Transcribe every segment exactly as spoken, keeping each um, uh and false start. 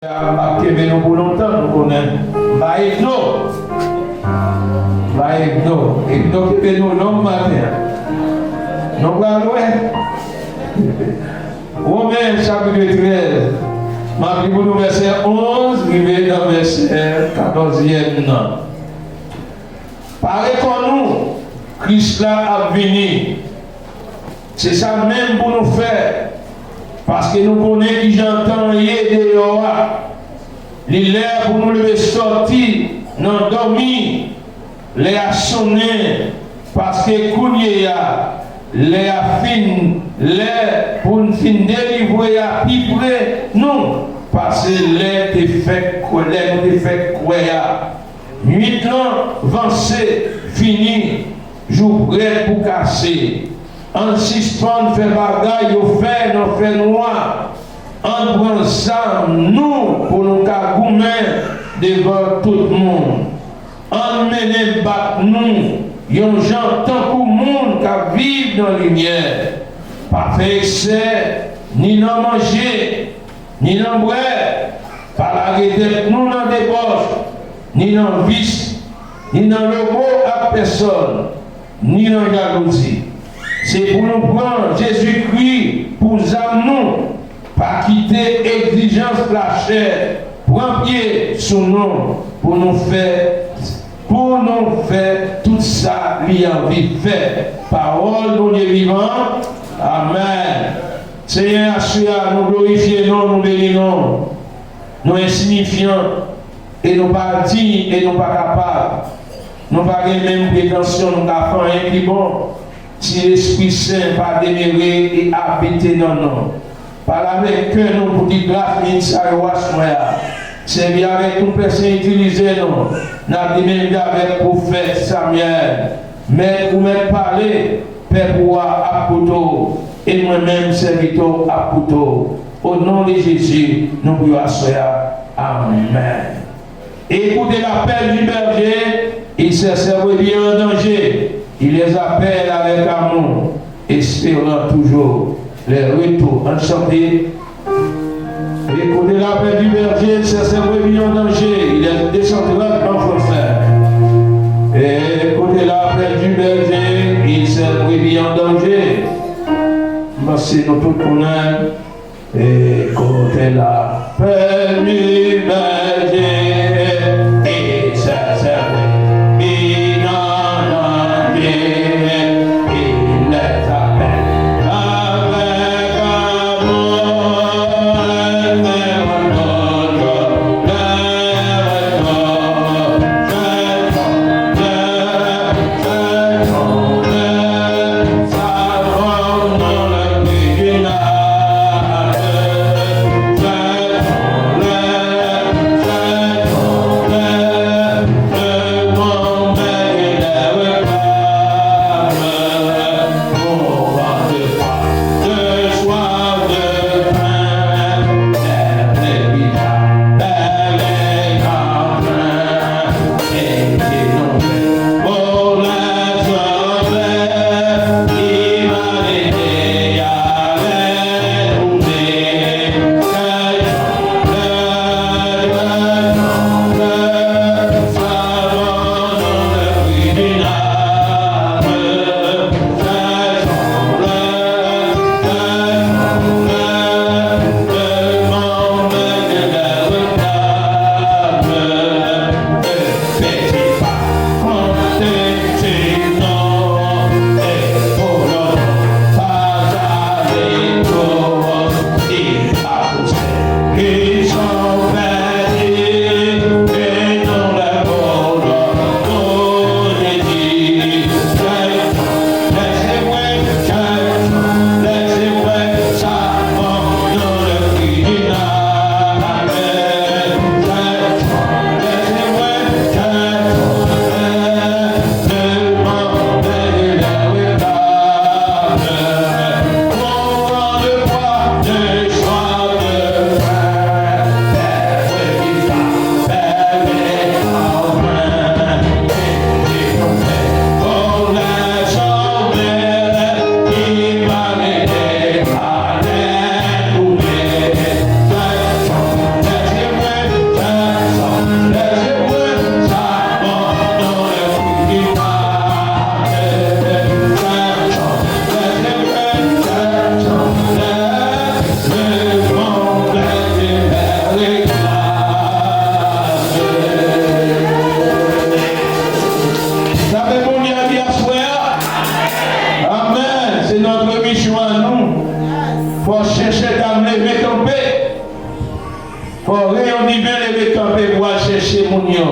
M ap kenbe nou pou lontan, nou konnen. M pa egno. M pa egno. Egno kenbe nou long maten an. Nou pral wè. Women chapit trèz. M ap li pou nou vèsè onz rive nan vèsè katòzyèm nan. Pare kò nou, Kris la ap vini. Se sa menm pou nou fè, paske nou konnen kijan tan ye deyò a. Li lè pou nou leve sòti nan dòmi. Lè a sonnen, paske kounye a, lè a fin, lè pou n fin delivre a pi pre nou pase lè te fèk kwè, lè nou te fèk kwè a. Nuit lan vanse, fini, jou prèt pou kase. Ann sispann fè bagay yo fè nan fènwa. Ann pran zam nou pou nou ka goumen devan tout moun. Ann mennen bat nou yon jan tankou moun k ap viv nan limyè. Pa fè eksè, ni nan manje, ni nan bwè. Pa lage tèt nou nan debòch, ni nan vis, ni nan lobo ak pèsòn, ni nan jalouzi. Se pou nou pran Jezikri pou zam nou. Pa kite egzijans lachè pran pye sou nou pou nou fè, pou nou fè tout sa li anvi fè. Pawòl Bondye vivan. Amèn. Senyè, aswè a, nou glorifye non, nou beni non. Nou ensiyifyan, e nou pa diy, e nou pa kapab. Nou pa gen menm pretansyon nou ka fè anyen ki bon. Si Lespri Sen pa demere e abite nan nou, pale avèk kè nou pou di gras minit sa yo a, sèvi avèk nou, Pè Sen, itilize nou. N ap di menm jan avèk pwofèt Samyèl, Mèt, ou mèt pale, pèp ou a ap koute w, e mwen menm, sèvitè w, ap koute w. O non de Jezi, nou priye aswè a. Amèn. Écoutez l'appel du berger, il sait ses brebis en danger, il les appelle avec amour, espérant toujours leur retour. Ann chante. Écoutez l'appel du berger, il sait ses brebis en danger, il est deux cent trente en français. Écoutez l'appel du berger, il sait ses brebis en danger. M panse nou tout konnen. Écoutez l'appel du berger, il sait ses brebis en danger, il les appelle avec amour, espérant toujours leur retour. Fò reyon diven leve kanpe pou al chèche moun yo.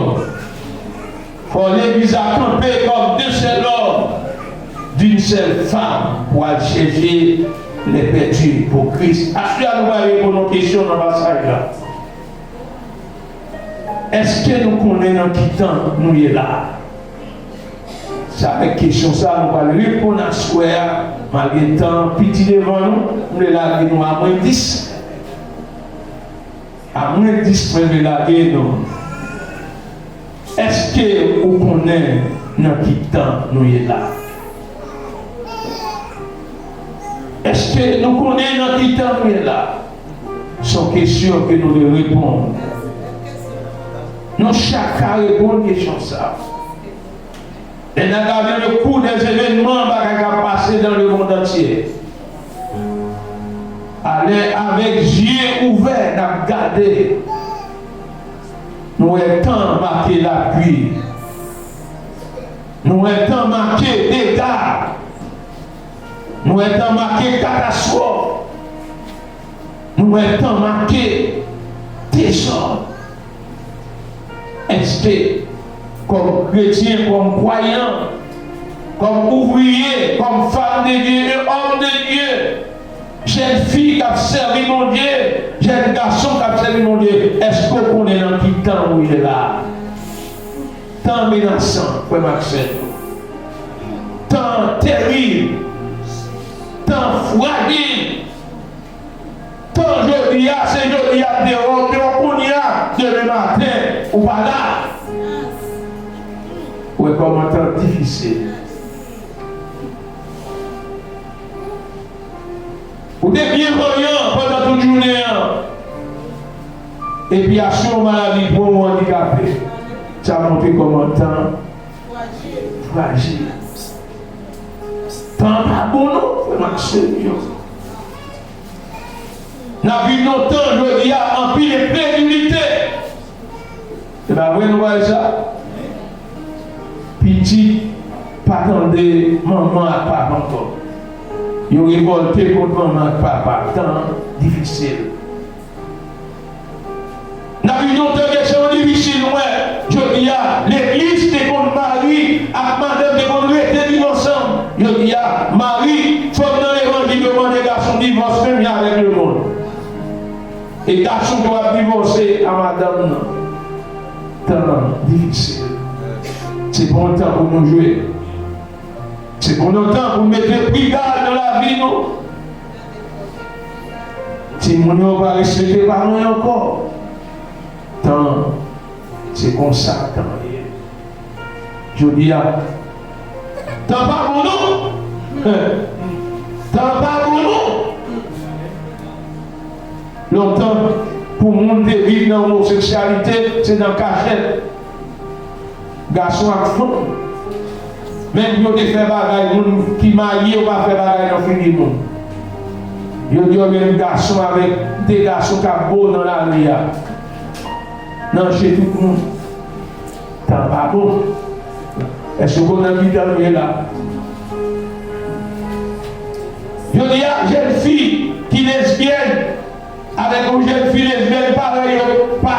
Fò legliz la kanpe kòm de sèl òm, d'une seule femme pou al chèche les perdus pour Christ. Aswè a nou pral reponn yon kesyon nan pasaj la. Èske nou konnen nan ki tan nou ye la? Se avèk kesyon sa a nou pral reponn aswè a, malgre tan an piti devan nou, m vle lage nou a mwens dis. A mwens dis mwen vle lage nou. Èske ou konnen nan ki tan nou ye la? Èske nou konnen nan ki tan nou ye la? Se yon kesyon ke nou dwe reponn. Nou chak ka reponn kesyon sa a. Lè n ap gade le cours des événements, bagay k ap pase dans le monde entier. Alè avèk zye ouvè, n ap gade. Nou wè tan make lapli. Nou wè tan make dega. Nou wè tan make katastwòf. Nou wè tan make dezòd. Èske, kòm kretyen, kòm kwayan, kòm ouvriye, kòm fanm de Dye e òm de Dye, jèn fi k ap sèvi Bondye, jèn gason k ap sèvi Bondye, èske w konnen nan ki tan ou ye la? Tan menasan, frè m ak sè m yo. Tan terib. Tan frajil. Tan jodi a, se jodi a deyò, deyò kounye a, demen maten, ou pa la. Ou wè kòman tan difisil. Ou te byen vanyan pandan tout jounen an. Epi aswè yon maladi pran w, ou andikape. Sa montre kòman tan frajil. Tan an pa bon non, frè m ak sè m yo. N ap viv nan tan jodi a anpil enkredilite. Se pa vre nou pa wè sa? Pitit pa tande manman ak papa ankò. Yo revòlte kont manman ak papa. Tan difisil. N ap viv nan tan kesyon difisil, nou wè. Jodi a, legliz te konn mari ak madanm te konn rete viv ansanm. Jodi a, mari, fanm nan levanjil yo mande gason divòs menm jan avèk lemonn. E gason tou ap divòse a madanm nan. Tan an difisil. Se pa yon tan pou nou jwe. Se pa yon tan pou mete prigad nan lavi nou. Timoun yo pa respekte paran yo ankò. Tan, se konsa tan ye. Jodi a, tan pa bon non. Tan pa bon non. Lontan, pou moun te viv nan omoseksyalite, se nan kachèt. Gason ak fanm. Menm yo te fè bagay, moun ki marye, yo pa fè bagay nan figi moun. Yo di yo menm gason avèk de gason k ap bo nan lari a. Nan je tout moun. Tan pa bon. Èske w konn nan ki tan nou ye la? Jodi a, jèn fi ki lesbyèn avèk yon jèn fi lesbyèn parèy yo pa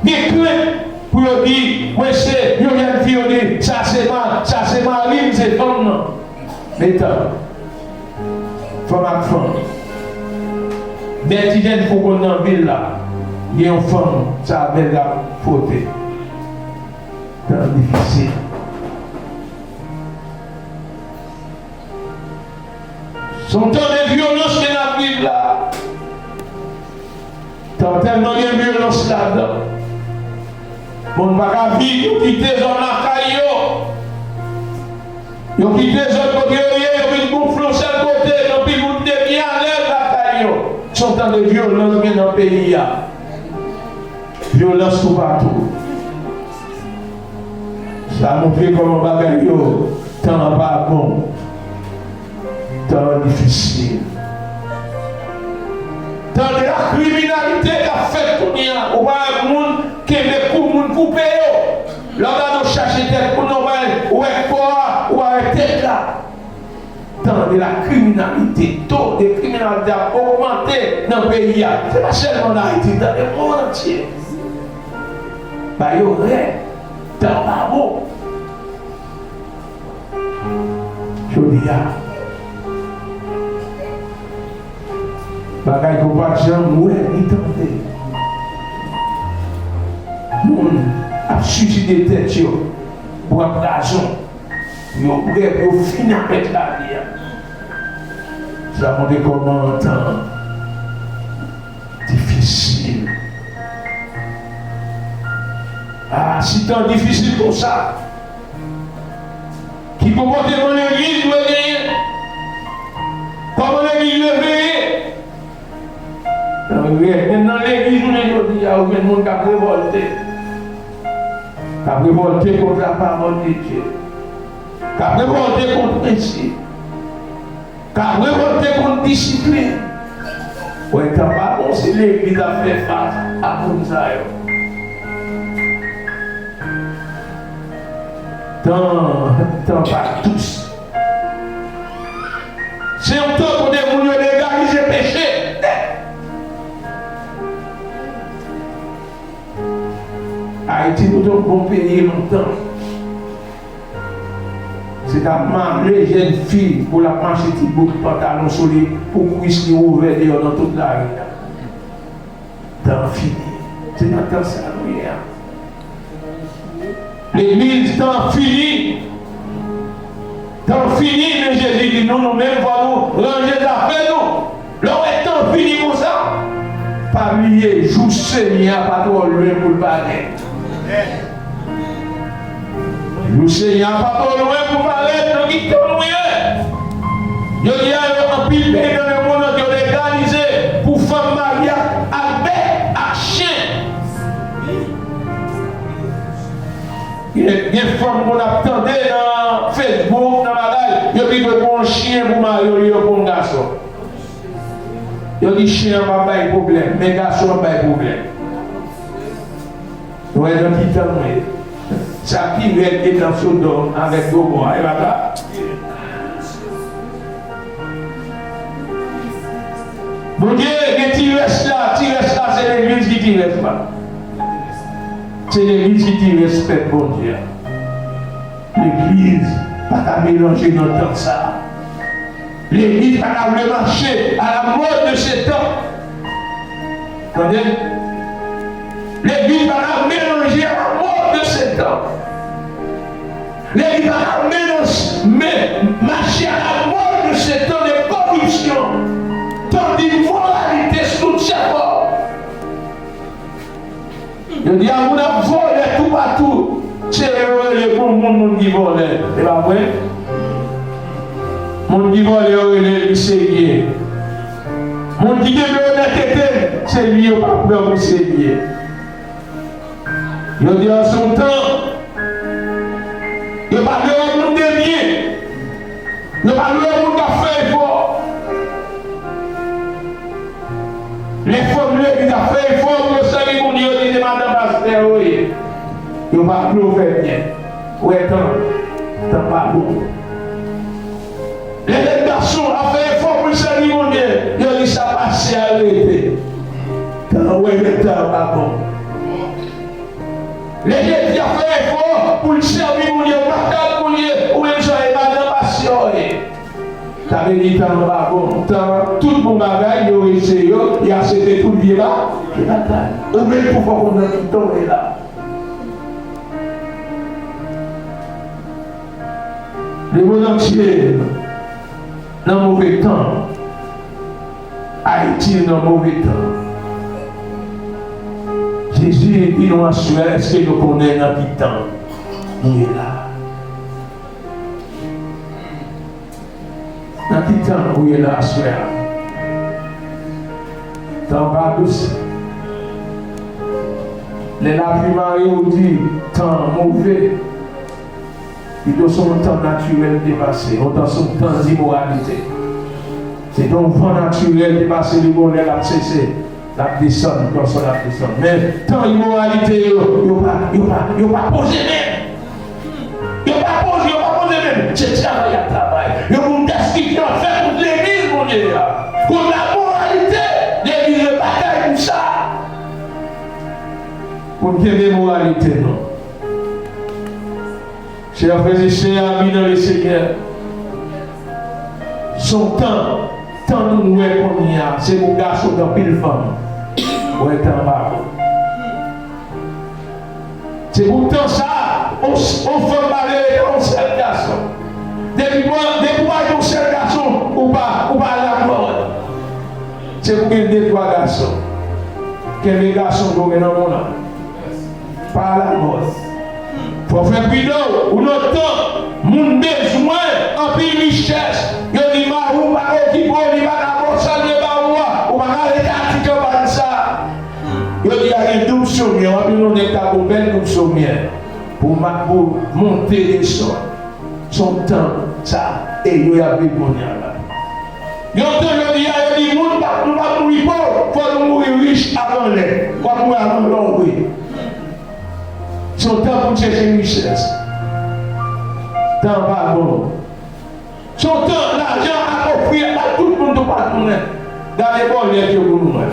gen krent pou yo di, mwen se yon jèn fi, yo di, sa se ma-, sa se mari m, se fanm nan. Men tan. Fanm ak fanm. Bèl ti jèn fi w konn nan vil la, gen yon fanm, sa bèl l ap fwote. Tan difisil. Se yon tan de vyolans ke n ap viv la. Tan tèlman gen vyolans ladan. Moun pa ka viv, yo kite zòn lakay yo. Yo kite zòn kote yo ye, yo vin gonfle yon sèl kote, epi moun te byen alèz lakay yo. Se yon tan de vyolans gen nan peyi a. Vyolans toupatou. Sa montre kòman bagay yo, tan an pa bon. Tan an difisil. Tan de la kriminalite k ap fèt kounye a. Ou pa wè moun kenbe kou moun koupe yo. Lè w gade w chache tèt moun nan, ou pa wè kò a, ou pa wè tèt la. Tan la kriminalite, to de kriminalite ap ogmante nan peyi a. Se pa sèlman an Ayiti, dan le mond antye. Ba yo rèd, tan pa bon. Jodi a, bagay ke w pa t janm wè ni tande. Moun ap swiside tèt yo pou ap razon. Yo prè pou yo fini avèk lavi a. Sa montre kòman tan an difisil. Ah, si tan difisil konsa, ki konpòteman legliz dwe genyen? Kòman legliz dwe veye? Nan rè-, men nan legliz jounen jodi a, ou jwenn moun k ap revòlte. K ap revòlte kont lapawòl de Dye. K ap revòlte kont prensip. K ap revòlte kont disiplin. Wè, tan pa bon si legliz ap fè fas a moun sa yo. Tan, tan pa dous. Se yon tan kote moun yo legalize peche nèt. Ayiti, nou te yon bon peyi lontan. Se ta mare jèn fi pou l ap mache ti bout pantalon sou li, pou kwis li ouvè deyò nan tout lari a. Tan fini. Se nan tan sa nou ye a. Legliz, tan fini. Tan fini, men Jezi di nou, nou menm, fò nou ranje zafè nou. Lè w wè tan fini konsa, pa bliye, jou Senyè a pa twò lwen pou l parèt. Jou Senyè a pa twò lwen pou parèt. Nan ki tan nou ye? Jodi a, yo, anpil peyi nan lemonn nan, yo legalize pou fanm marye ak bèt, ak chen. Gen, gen fanm moun ap tande nan Facebook, nan bagay, yo pito pran yon chen pou mari yo, yo pran yon gason. Yo di chen an pa bay pwoblèm, men gason an bay pwoblèm. Ou wè nan ki tan nou ye. Sa pi rèd ke nan Sodòm avèk Gomò a, e pa sa? Bondye gen ti rès la, ti rès la se legliz ki ti rès la. Se legliz ki ti rès pèp Bondye a. Legliz pa ka melanje nan tan sa a. Legliz pa ka vle mache à la mode de ses temps. Tande? Legliz pa ka melanje à la mode de ses temps. Legliz pa ka melanje, men, mache à la mode de ses temps de corruption, tan d'imoralité sou tout chèf. Yo di a moun ap vòlè toupatou. Se yo rele pou moun, moun ki vòlè. E pa vre? Moun ki vòlè yo rele li serye. Moun ki gen onètete, se li yo pa pran pou serye. Yo di a se yon tan. Yo pa vle wè moun debyen. Yo pa vle wè moun k ap fè efò. Lè fanm legliz ap fè efò pou yo sèvi Bondye, yo di se madanm pastè yo ye. Yo pa vle w fè byen. Ou wè tan, tan pa bon. Lè jèn gason ap fè efò pou l sèvi Bondye, yo di sa pase a rete. Tan, ou wè lè tan pa bon. Lè jèn fi a fè efò pou l sèvi Bondye, ou pa ka Bondye, ou menm sa e madan pastè w ye. Sa vle di tan an pa bon. Tan, tout bon bagay, yo eseye yo, y aksepte tout vye ba, vye bagay. Ou menm tou fò konn nan ki tan w ye la. Lemonn antye nan move tan. Ayiti nan move tan. Jezi di nou aswè, èske nou konnen nan ki tan nou ye la? Nan ki tan ou ye la aswè a? Tan pa dous. Lè lapli mare ou di tan move. Pito se yon tan natirèl te pase, yon tan se yon tan imoralite. Se te yon van natirèl te pase, li gon lè l ap sese, l ap desann, konsa l ap desann. Men tan imoralite yo, yo pa, yo pa, yo pa poze menm. Yo pa poze, yo pa poze menm. Se travay y ap travay. Yo moun dèske ki fè kont legliz Bondye a, kont lamoralite. Legliz yo batay pou sa. Pou n kenbe moralite nou. Chè frè e sè, ami nan le Senyè, se yon tan, tan nou wè kounye a, se pou gason gen anpil fanm. Wè tan pa bon. Se pou tan sa, on, on fanm pa vle rete yon sèl gason. Depi bon, depi w pa gen yon sèl gason, ou pa, ou pa alamòd. Se pou gen de twa gason. Kenbe gason pou gen nan moun nan. Pa alamòd. Fò w fè pridan w. Ou nan tan moun bezwen anpil richès. Yo di mari w pa ka okipe w, li pa ka ba w sa l vle ba ou a. Ou pa ka rete a ti kanpay sa. Yo di a gen doub somyè. W ap jwenn yon nèg k ap ofè l doub somyè. Pou ma-, pou monte desann. Se yon tan sa, e yo y ap viv kounye a la. Yon tan yo di a, yo di moun pa, nou p ap mouri pòv, fò nou mouri rich avan lè. W ap mouri avan lè w vre. Se yon tan pou n chèche richès. Tan pa bon. Se yon tan lajan ap ofri a tout moun toupatou, men gade bòlèt yo pou nou wè.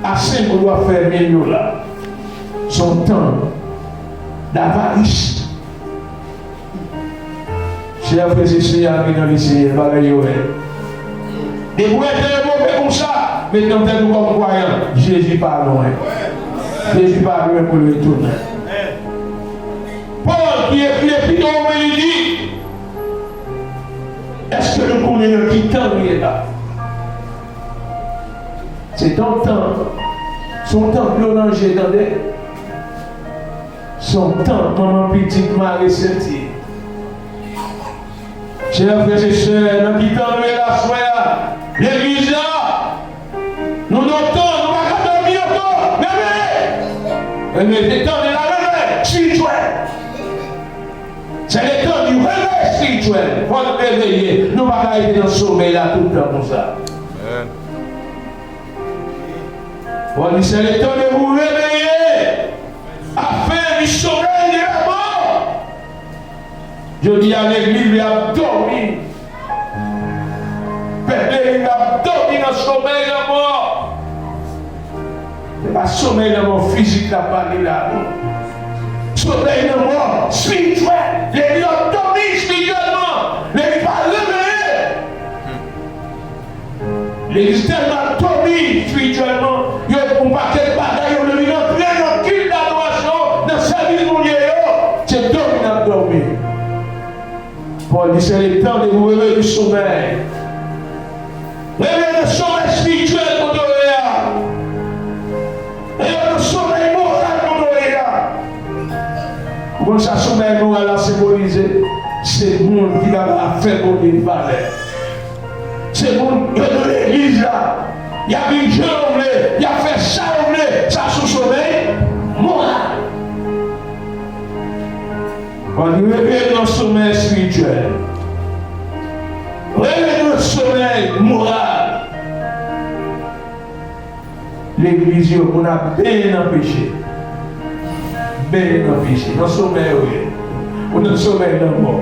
A senk goud w ap fè mil dola. Se yon tan davaris. Chè frè e sè, ami nan le Senyè, bagay yo rèd. Depi w wè tan yo move konsa, met nan tèt ou kòm kwayan, Jezi pa lwen. Jezi pa lwen pou l retounen. Pòl ki ekri epi Wome li di, èske nou konnen nan ki tan nou ye la? Se yon tan, se yon tan dlo nan je, tande. Se yon tan manman pitit mare senti. Chè frè e sè, nan ki tan nou ye la aswè a? Legliz la, nou nan tan, nou pa ka dòmi ankò. Reveye! Reveye, se tan de la revèy espirityèl. Se le tan du réveil spirituel. Fò n reveye. Nou pa ka rete nan somèy la tout tan konsa. Amen. Pòl di, c'est le temps de vous réveiller, afin du sommeil de la mort. Jodi a, legliz li ap dòmi. Pèp legliz la ap dòmi nan somèy lanmò. Se pa somèy lanmò fizik l ap pale la, non. Somèy lanmò espirityèl. Legliz ap dòmi espirityèlman. Legliz pa reveye. Legliz tèlman dòmi espirityèlman, yo yon pakèt bagay yo vin antre nan kilt adorasyon, nan sèvis Bondye yo, se dòmi n ap dòmi. Pòl di, c'est le temps de vous réveiller du sommeil. Reveye nan somèy espirityèl kote w ye a. Reveye nan somèy moral kote w ye a. Ou konn sa somèy moral la senbolize? Se moun ki pa ka fè Bondye valè. Se moun yo nan legliz la, y ap viv jan yo vle, y ap fè sa yo vle, sa se somèy moral. Ann reveye nan somèy espirityèl. Reveye nan somèy moral. Legliz yo, moun ap benyen nan peche. Benyen nan peche. Nan somèy yo ye. Ou nan somèy lanmò.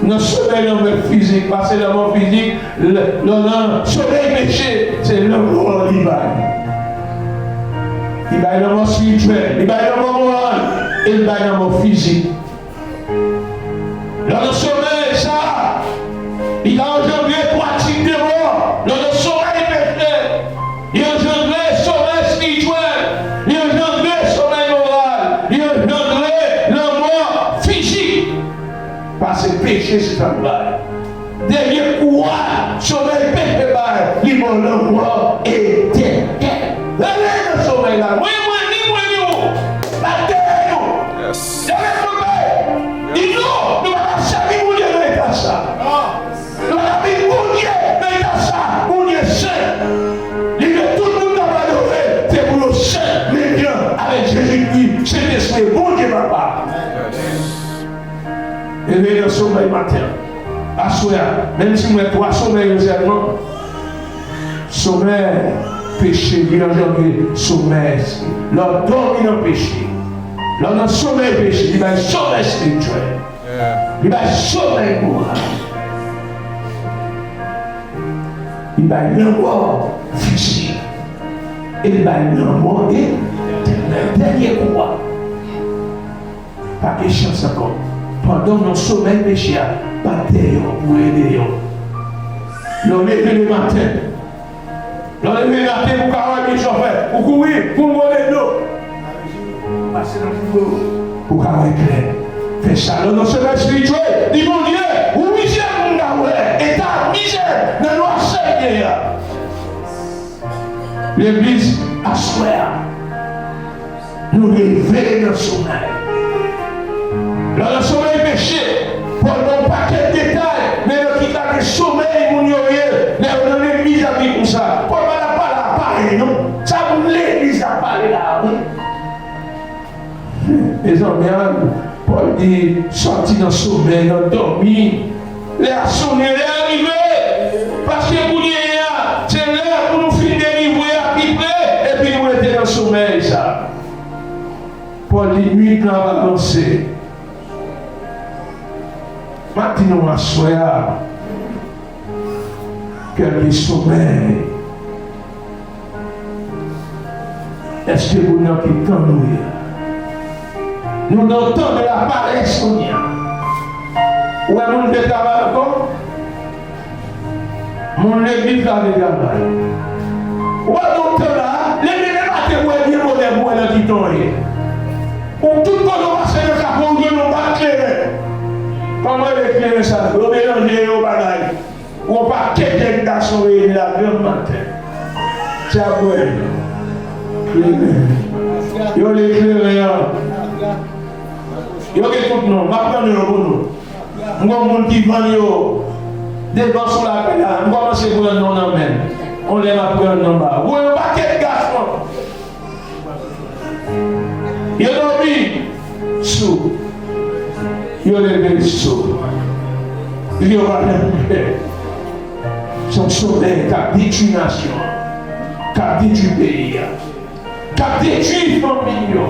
Nan somèy lanmò fizik. Paske lanmò fizik, lè, lè w nan somèy peche, se lanmò li bay. Li bay lanmò espirityèl. Li bay lanmò moral. E li bay lanmò fizik. Lè w nan somèy sa, li ka anjandre pratik de mò. Lè w nan somèy peche, li anjandre somèy espirityèl, li anjandre somèy moral, li anjandre lanmò fizik. Paske peche se sa l bay. Dènye kou a, somèy peche bay, li ba w lanmò etènèl. Reveye nan somèy la. Mwen, mwen, ni mwen, ni ou. N ap dèyè nou. Yes. Leve kanpe. Di non, nou pa ka sèvi Bondye nan eta sa. Nou pa ka vin Bondye nan eta sa. Bondye sen. Li vle tout moun k ap adore l, se pou yo sen, menm jan avèk Jezikri, Sentespri, Bondye Papa. Reveye nan somèy maten an. Aswè a, menm si m wè twa somèy yo sèlman, somèy peche, li anjandre somèy. Lè w dòmi nan peche, lè w nan somèy peche, li bay somèy espirityèl. Li bay somèy moral. Li bay lanmò fizik. E li bay lanmò etènèl. Dènye kou a. Pa gen chans ankò. Pandan w nan somèy peche a, bat deyò pou w rele deyò. Lè w leve lematen, lè w leve maten pou w ka wè kisa w fè, ou kouri pou w rele dlo. Pase nan fouro pou w ka wè klè. Fè sa lè w nan somèy espirityèl. Di Bondye, ouvri je m pou m ka wè eta mizè nan nwasè m ye a. Legliz, aswè a, nou leve nan somèy. Lè w nan somèy peche, Pòl ba w pakèt detay, men nan ki kalite somèy moun yo ye, lè yo nan legliz ap di konsa. Pòl pa t ap pale a parèy non. Sa moun legliz ap pale la a, wi. Mezanmi, an, Pòl di, sòti nan somèy, nan dòmi. Lè a sonnen, lè a rive. Paske kounye a, se lè pou nou fin delivre a ki pre, epi nou rete nan somèy sa. Pòl di, nuit lan ap avanse. M ap di nou aswè a, kèlke somèy. Èske moun nan ki tann ou ye a? Nou nan tan de la parès kounye a. Ou wè moun vle travay ankò? Moun legliz la vle travay. Ou wè nou tan la, leve lematen pou wè byen bonè pou wè nan ki tan w ye. Ou tout kote w pase nan kafe w jwenn yon bak kleren. Kòman rele kleren sa? Yo melanje yo bagay. Yon pakèt jèn gason reyini la granm maten. Se ap bwè kleren. Yo rele kleren an. Yo gen tout non. M ap pran non yo pou nou. M gon moun ki vann yo devan sou lapè la. M kòmanse pran non nan men. On lè m ap pran non ba. Ou wè yon pakèt gason. Yo dòmi sou. Yo leve sou. Yo pa janm fè. Se yon somèy k ap detwi nasyon an, k ap detwi peyi a, k ap detwi fanmi yo.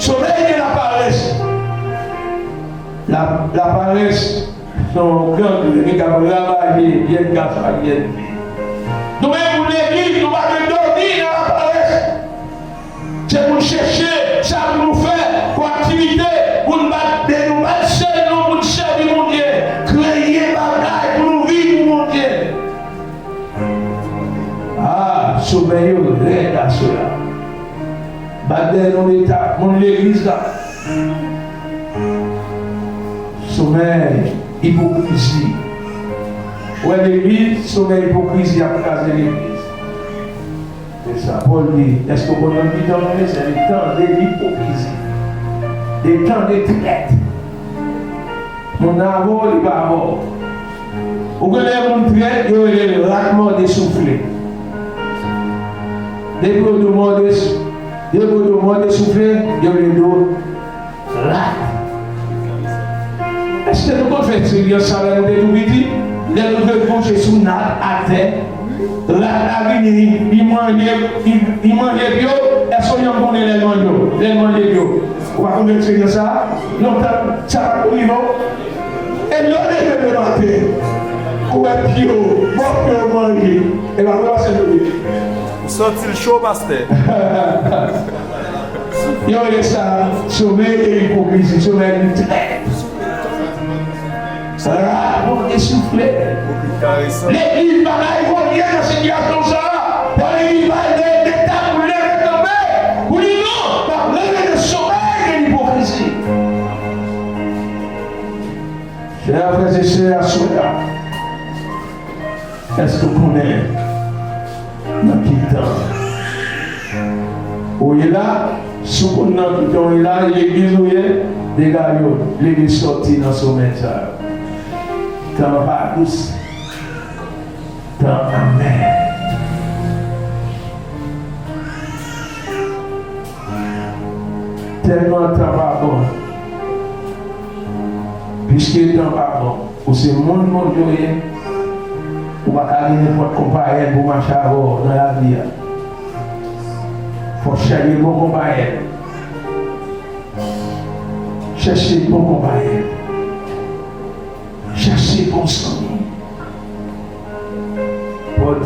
Somèy de laparès. La, laparès. Se yon gangren k ap ravaje jèn gason ak jèn fi. Nou menm moun legliz, nou pa dwe dòmi nan laparès. Se pou n chèche sa pou nou fè kòm aktivite, pou n bat, men nou bat sèl nou pou n sèvi Bondye, kreye bagay pou nou viv pou Bondye. Ah, somèy yo rèd aswè a. Bat dèyè nou leta, moun legliz la. Somèy ipokrizi. Ou wè legliz, somèy ipokrizi ap kraze legliz. Se sa, Pòl di, èske w konn nan ki tan nou ye? Se de tan de ipokrizi, de tan de trèt. Moun nan avè w, li pa avè w. Ou konnen moun trèt, yo rele l rat mòde soufle. Depi yo di w mòde, depi yo di w mòde soufle, yo vle di w rat. Èske nou konn fè eksperyans sa lè nou te tou piti? Lè nou te kouche sou nat atè, rat la vini, li manje, li, li manje pye w. Èske w janm konnen lè l manje w? Lè l manje pye w. Ou pa konn eksperyans sa? Lontan, sa pa t konn rive w. E lè w leve lematen, ou wè pye w, bò pye w manje. E pa vre, pastè Jovik? Ou santi l cho, pastè? Yo rele sa somèy de ipokrizi, somèy de trèt. Rapò de soufle. Legliz pa ka evolye nan sitiyasyon sa a. Fò legliz pa leve, leta pou leve kanpe, pou di non, n ap leve de somèy de ipokrizi. Chè frè e sè, aswè a, èske w konnen nan ki tan ou ye la? Si w konn nan ki tan ou ye la, legliz ou ye, dega yo, leve sòti nan somèy sa yo. Tan an pa dous. Tan amè. Tèlman tan pa bon. Piske tan pa bon, ou se moun Bondye w ye, ou pa ka gen nenpòt konpayèl pou mache avè w nan lavi a. Fò w chèche bon konpayèl. Chèche bon konpayèl. Chèche bon zanmi.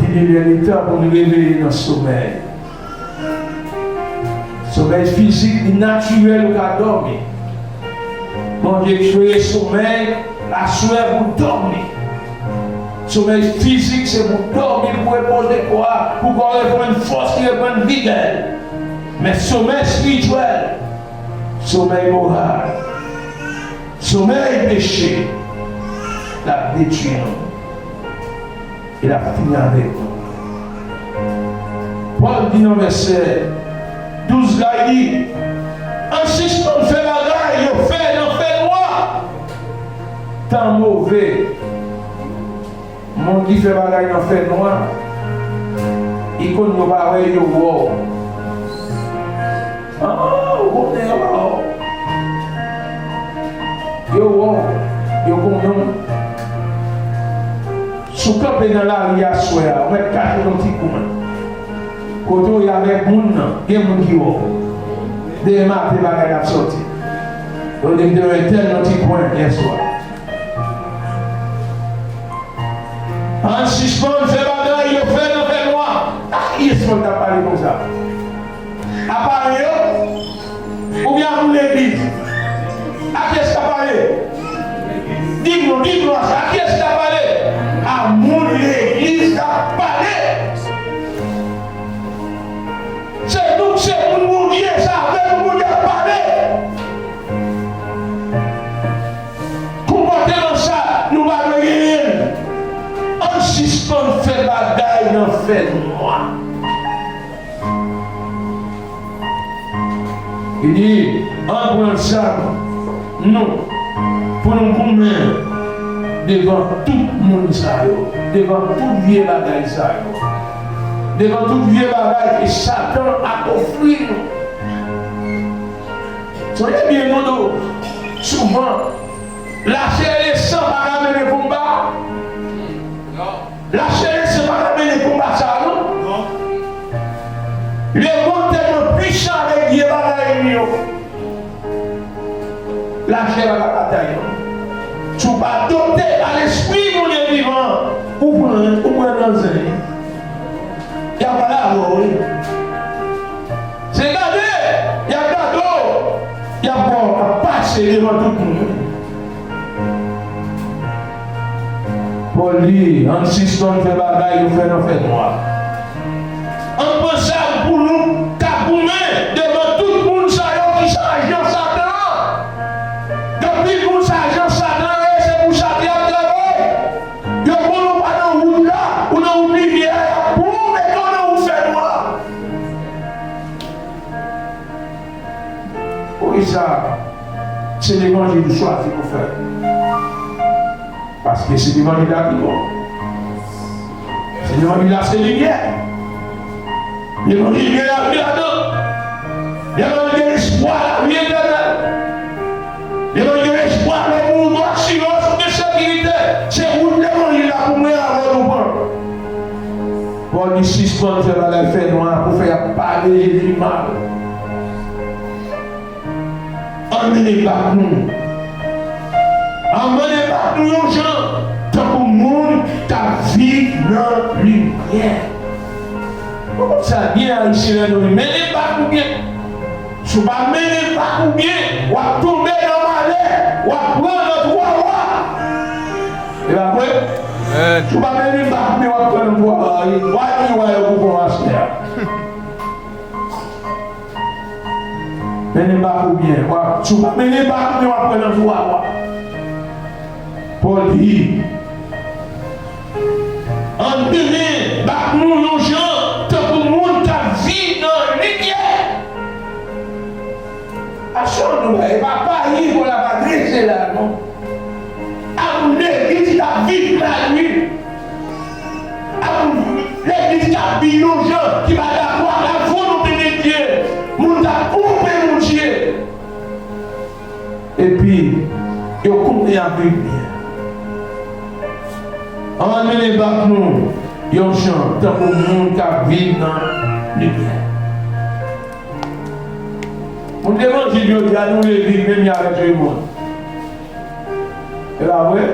Li lè li tan pou n reveye nan somèy. Somèy fizik, li natirèl, ou ka dòmi. Bondye kreye somèy aswè pou dòmi. Somèy fizik, se pou dòmi, pou repoze kò a, pou kò a reprann fòs, li reprann vigè l. Men somèy espirityèl, somèy moral, somèy peche, l ap detwi nou. E l ap fini avèk nou. Pòl di nan vèsè douz la, li di, ann sispann fè bagay yo fè nan fènwa. Tan move. Moun ki fè bagay nan fènwa, li konn yo pa wè, yo wè w. Ah, ou konnen yo pa wè w. Yo wè w, yo konnen w. Si w kanpe nan lari aswè a, ou mèt kache nan ti kwen. Kote w ye avèk moun nan, gen moun ki wè w. Demen maten, bagay la ap sòti. Yo di m te wè entèl nan ti kwen yèswa. Ann sispann fè bagay yo fè nan fènwa. A kiyès Pòl t ap pale konsa? A paran yo? Oubyen a moun legliz? A kiyès l ap pale? Di m non, di m non, a kiyès l ap pale? A moun legliz l ap pale. Se nou, se moun Bondye, se avè nou Bondye ap pale. Konpòteman sa, nou pa dwe genyen l. Ann sispann fè bagay nan fènwa. Li di, ann pran zam nou, pou nou goumen devan tout moun sa yo, devan tout vye bagay sa yo, devan tout vye bagay ke Satan ap ofri nou. Sonje byen, nou, nou, souvan, lachè e le san pa ka mennen konba. Lachè e le san pa ka mennen konba sa, non. Lemonn tèlman pwisan avèk vye bagay li yo. Lachè pa ka batay, non. Si w pa dote a lespri Bondye vivan, ou pran, ou pran nan zen. Y ap pale avè w, wi. Se gade, y ap gade w, y ap wè w ap pase devan tout moun. Pòl di, ann sispann fè bagay yo fè nan fènwa. Ann pran zam pou nou ka goumen devan tout moun sa yo ki se ajan Satan an. Gen anpil moun se ajan Satan an ye, se pou Satan y ap travay. Yo konn ou pa nan wout la, ou nan wout limyè a, y ap pran w mete w nan wout fènwa. Poukisa se levanjil ou chwazi pou fè? Paske se levanjil la ki bon. Se levanjil la, se limyè. Levanjil gen lavi ladan. Levanjil gen lespwa, lavi etènèl. Levanjil gen lespwa, lanmou, asirans, ou gen sekirite. Se wout levanjil la pou mwen avè w nou pran. Pòl di sispann fè bagay fènwa pou fè y ap pale Jezi mal. Ann mennen bak nou. Ann mennen bak nou yon jan, tankou moun k ap viv nan limyè. Ou konn sa byen, Ayisyen, lè nou di, mennen bak nou byen. Si w pa mennen bak ou byen, w ap tonbe nan malè, w ap pran nan twa wa. E pa vre? Amèn. Si w pa mennen bak ou byen, w ap pran nan twa wa. Wa ki wa yo pou pran aswè a? Mennen bak ou byen. W ap, si w pa mennen bak ou byen, w ap pran nan twa wa. Pòl di, ann mennen bak nou yon jan, tankou moun k ap viv nan limyè. Aksyon nou, e pa Paris pou l ap adrese la, non. Ak legliz ki t ap viv lalwit. Ak legliz ki ap viv yon jan ki pa dakò ak lavolonte de Dye. Moun k ap twonpe Bondye. Epi, yo konnen y ap viv byen. Ann mennen bak nou yon jan tankou moun k ap viv nan limyè. Moun levanjil yo di a, nou vle viv menm jan avèk lemonn. E pa vre?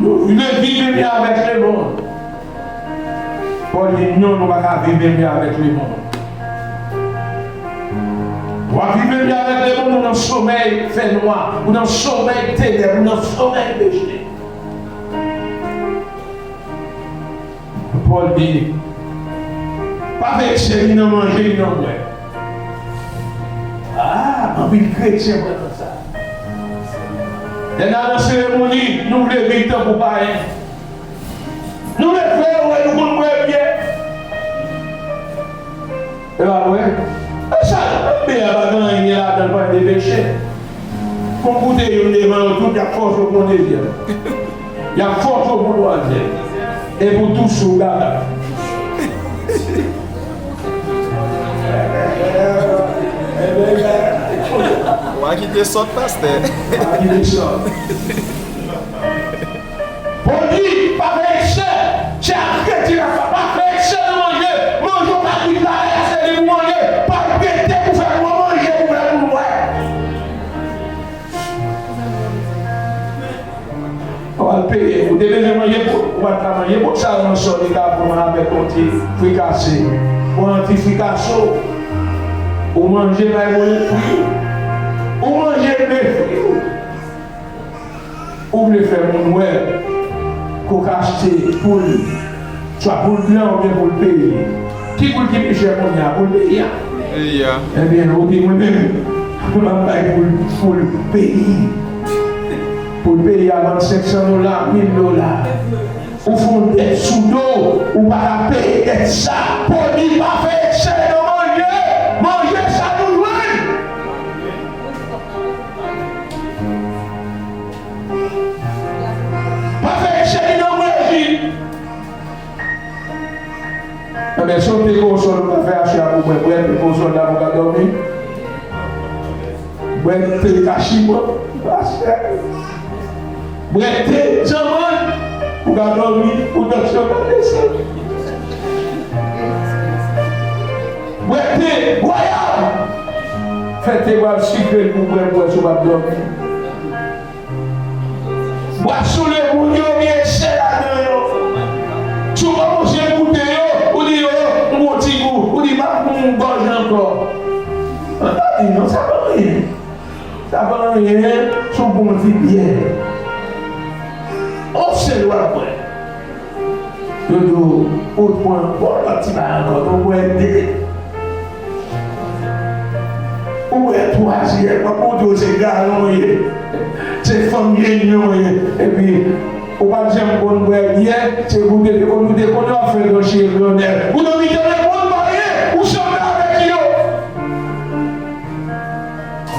Ou vle viv menm jan avèk lemonn. Pòl di, non, nou pa ka viv menm jan avèk lemonn. W ap viv menm jan avèk lemonn, ou nan somèy fènwa, ou nan somèy tenèb, ou nan somèy peche. Pòl di, pa fè eksè ni nan manje, ni nan bwè. Ah, anpil kretyen pran nan sa. Lè n al nan seremoni, nou vle viv tankou payen. Nou vle fè yo wè nou konn bwè byè. E pa vre? E sa, bè a pa gen anyen ladan l, pa de peche. Fò w goute youn devan yo tout, y ap fòse w pou yon dezyèm. Y ap fòse w pou twazyèm. E pou tou sou gada. W a kite sòt, pastè. W a kite sòt. Pòl di, pa fè eksè. Se ak kretyen ap pa, pa fè eksè nan manje. Manje w ka kwit la, se li pou manje. Pa rete pou fè gwo manje pou fè moun wè. Ou al peye, ou te bezwen manje pou, ou pa t ka manje pou sa nan sòl li ka pran avèk yon ti frikase. Pran yon ti frikase, ou manje bay mwen fwi. Ou manje de fwi. Ou vle fè moun wè ke w ka achte poul, swa poul blan oubyen poul peri. Ki poul ki pi chè kounye a? Poul peri a? Peri a. Ebyen, ou di mwen menm, m ap bay poul, poul peri. Poul peri a vann senk san dola, mil dola. Ou fè yon dèt sou do w, ou pa ka peye dèt sa. Pòl di pa fè eksè nan manje. Manje sa nou jwenn. Pa fè eksè ni nan manje. Enben, si w te gen yon sòl ou ka fè aswè a pou bwè, bwè te gen yon sòl la pou ka dòmi. Bwè te kachiman, pastè. Bwè te djanmann, ou ka dòmi, ou tansyon ka desann. Bwè te gwayab. Fè te pral sikre pou bwè, bwè si w pa dòmi. Bwasyon lemonn yo gen eksè ladan yo. Si w kòmanse goute yo, ou di yo, m gon ti gou, ou di m ap pran yon gòj ankò. An pa di non, sa pa anyen. Sa pa anyen, se yon bon ti byè. On sèl w ap bwè. Yo di w, ou pran, pran lòt ti bagay ankò, nou bwè de. Ou bwè twazyèm, m ap montre w se galon ye. Se fanm renyon ye. Epi, ou pa t janm konn bwè byè, se goute, te konn goute, kounye a w ap fè gran chire gran nèg. Ou nan mitan lemonn pa ye, ou sanble avèk yo.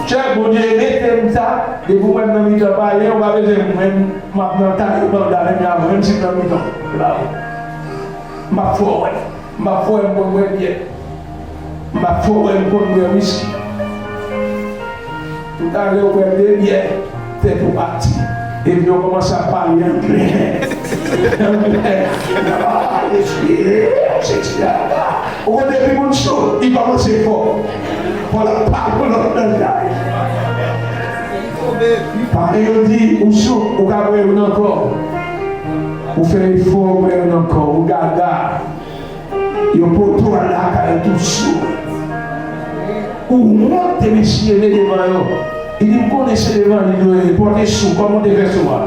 Chè, Bondye rete m sa, depi w wè m nan mitan payen, ou pa bezwen mwen, m ap nan tay banda menm jan avè w, menm si m nan mitan w. Se pa vre. M ap fè w wè. M ap fè w wè m konn bwè byè. M ap fè w wè m konn bwè wiski. Tout alè w bwè de byè, tèt ou pati. Epi yo kòmanse ap pale anglè. Anglè. Ah, mesye, mesye, ah. Ou konn depi moun cho, li kòmanse fò. Fò l ap pale yon lòt langaj. Paske yo di, ou cho, ou ka bwè youn ankò. Ou fè efò, ou bwè youn ankò. Ou gaga. Yo pote w al lakay tou sou. Ou wont de mesye leve devan yo. Li di, m konnen se devan li dwe pòte sou. Kòman w te fè sou a?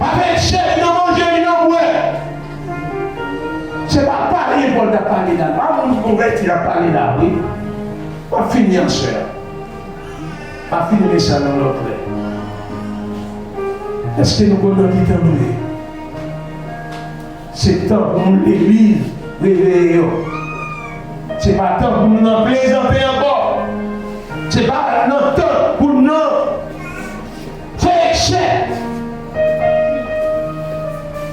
Pa fè eksè ni nan manje ni nan bwè. Se pa pale Pòl t ap pale la. Pa moun konvèti l ap pale la, wi. M ap fini aswè a. M ap fini mesaj nan lòt lè. Èske nou konn nan ki tan nou ye? Se tan pou nou legliz reveye yo. Se pa tan pou nou nan plezante ankò. Se pa nan tan pou nou nan fè eksè.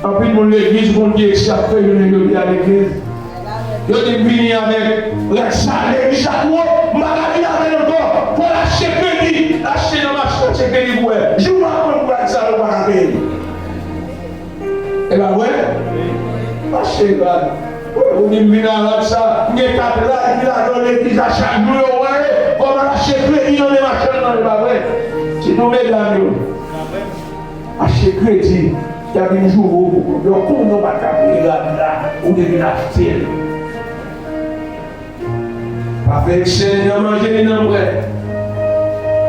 Anpil moun legliz konn gen eksè ap fè jounen jodi a legliz. Yo di m vini avèk rad sale, legliz la twò, m pa ka vin avè l ankò. Fò l achte kredi, achte nan machin, achte kredi pou wè. Jou w ap konn rad sale, ou pa ka peye. E pa vre? Mache rad. Ou di m vin a rad sa, m gen kat rad ki ladan legliz la chak jou yo wè, kòman l achte kredi nan men machann nan, e pa vre? Sitou medam yo. Achte kredi, y ap vin joure w pou kont yo. Konnen w pa t ka peye rad la, ou te vin achte l. Pa fè eksè nan manje ni nan bwè.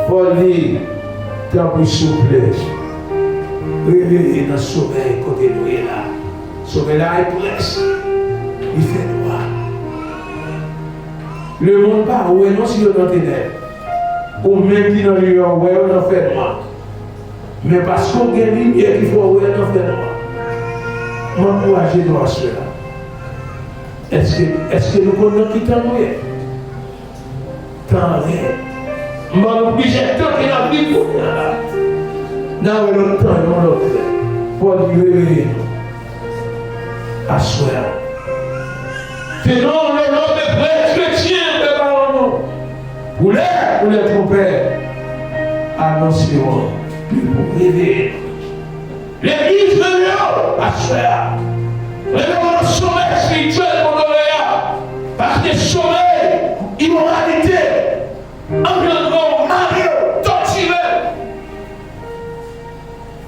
Pòl di, tanpri, souple, reveye nan somèy kote nou ye la. Somèy la e près, li fè nwa. Lemonn pa wè non si yo nan tenèb. Ou menm ki nan limyè, w wè yo nan fènwa. Men paske w gen limyè ki fè w wè nan fènwa. M ankouraje nou aswè a. Èske, èske nou konn nan ki tan nou ye? Tan rèd. M ba nou plizyè tan ke n ap viv kounye a la. N a wè lòt tan yon lòt lè. Pòl di reveye nou aswè a. Tenons le nom des prêtres chrétiens, prépare-nous pour l'heure où les trompettes annonceront le pour réveiller. Legliz, reveye w aswè a. Reveye w nan somèy espirityèl, mon doléa. Paske somèy, imoralite, angrangran w, mare w, tòtire w.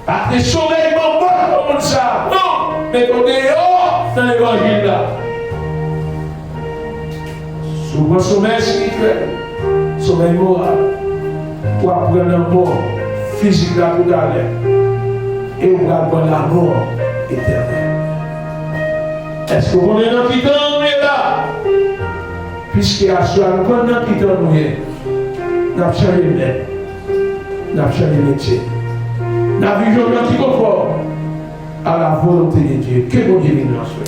Paske somèy manmòn nan mond sa a, non, mete w deyò nan levanjil la. Si w pran somèy espirityèl, somèy moral, w ap pran lanmò fizik la toutalè, e w pral pran lamò etènèl. Èske w konnen nan ki tan nou ye la? Piske aswè a nou konn nan ki tan nou ye, n ap chanje mèt, n ap chanje metye, n ap viv yon tan ki konfòm à la volonté de Dieu. Ke Bondye beni nou aswè.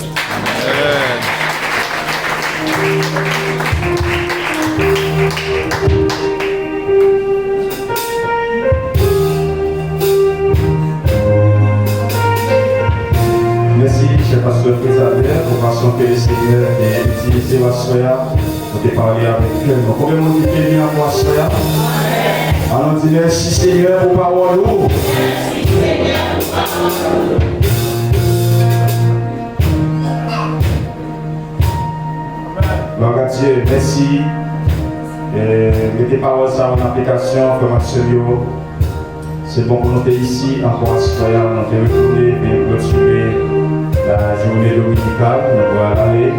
Mèsi, chè pastè Fritz Albert, pou fason ke Lesenyè te itilize w aswè a. Ou te pale avèk kè nou. Konbyen moun ki beni ankò aswè a? Ann di mèsi, Senyè, pou pawòl ou. Glwa a Dye, mèsi. E, mete pawòl sa yo an aplikasyon, frè m ak sè m yo. Se bon pou nou te isi ankò aswè a, nou te retounen, vin klotire lajounen dominikal, nou pral ale.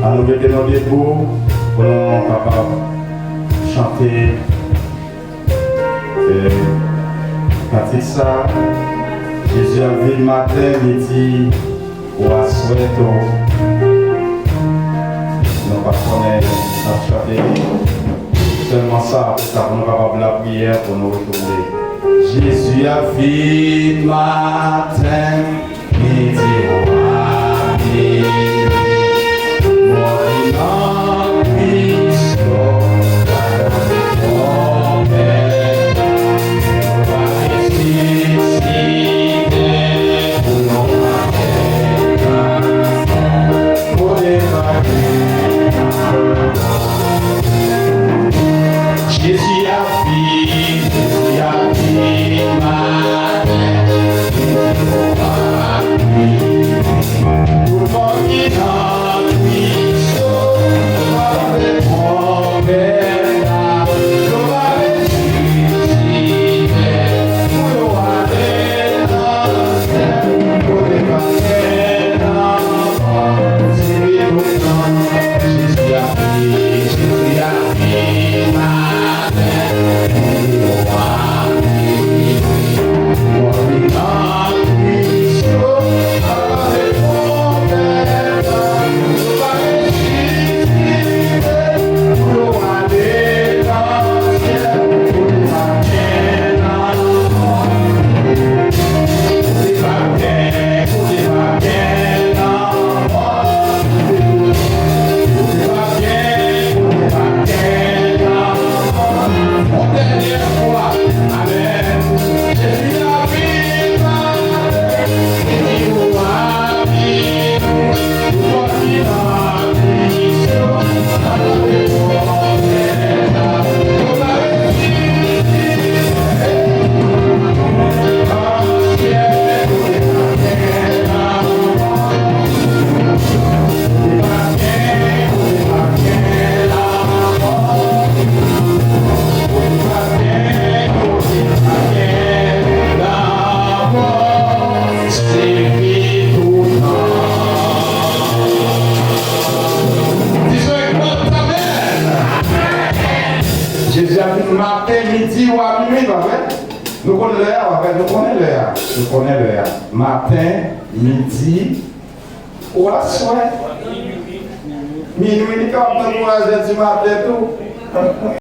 Ann nou mete nou debou pou nou kapab chante, e, kantik sa. Jezi ap vin maten, midi, Ou aswè tou, nou pa konnen n ap chante sèlman sa, apre sa pou nou kapab lapriyè, pou nou retounen. Jezi ap vin maten, midi, ou ap vini. Mò ki nan Kris yo pa ka fè twonpe. Jezi ap vini, Jezi ap vini maten. Tout mò ki nan Kris yo pa ka fè twonpe. Pa vre? Nou konnen lè a, pa vre? Nou konnen lè a. Nou konnen lè a. Maten, midi, ou aswè. Minwi, li kapab nan kouraj lè di maten tou.